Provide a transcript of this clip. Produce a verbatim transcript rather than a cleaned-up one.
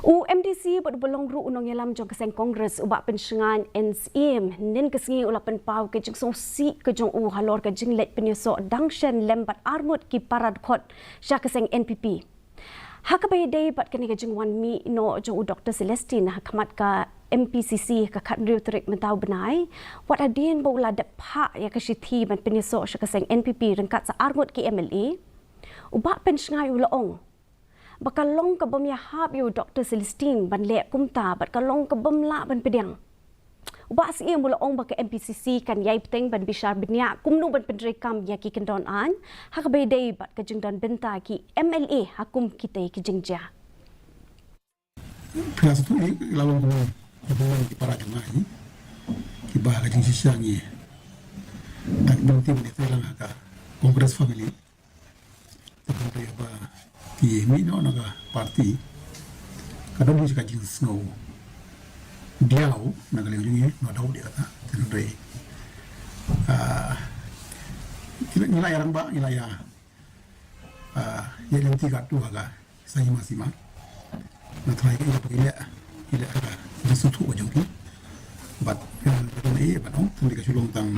U MDC bad uba long ruh u nongïalam jong ka seng Congress, u Bah Pynshngaiñ N Syiem, hynnin ka sngi u la pynpaw ka jingsngewsih ka jong u halor ka jingleit pynïasoh dang shen lem bad arngut ki para dkhot sha ka seng NPP. Ha kaba ïadei bad kane ka jingwan mih noh jong u Dr Celestine ha khmat ka MPCC ha ka khathynriew tarik mynta u bnai, wat hadien ba u la dep phah ïa ka shithi ban pynïasoh sha ka seng NPP ryngkat sa arngut ki MLA, u Bah Pynshngaiñ u la ong ba ka long ka bym ïahap ïa u Dr Celestine ban leh kumta bad ka long ka bym lah ban pdiang. U Bah Syiem u la ong ba ka MPCC kan ïai bteng ban bishar bniah kumno ban pyntreikam ïa ki kyndon aiñ ha kaba ïadei bad ka jingdon bynta ki MLA ha kum kitei ki jingjia. Phi la sngewthuh ïa la long kumno, ïa la long ki para jong nga hi kiba ka jingshisha ngi, da ki bynta ban ïatrei lang ha ka Congress family. Te kumta ba ki mih noh na ka party, ka don hi ka jingsngew diaw na ka liang jong ngi, no doubt ïa kata. Te hynrei ngi la ïa rangbah, ngi la ïa ïa lynti katto ha ka sima sima. Nga tharai ka ïa ka ïa ka jingsngewthuh ka jong ki. Bad ka don ïa bad ong tang ka shu long tang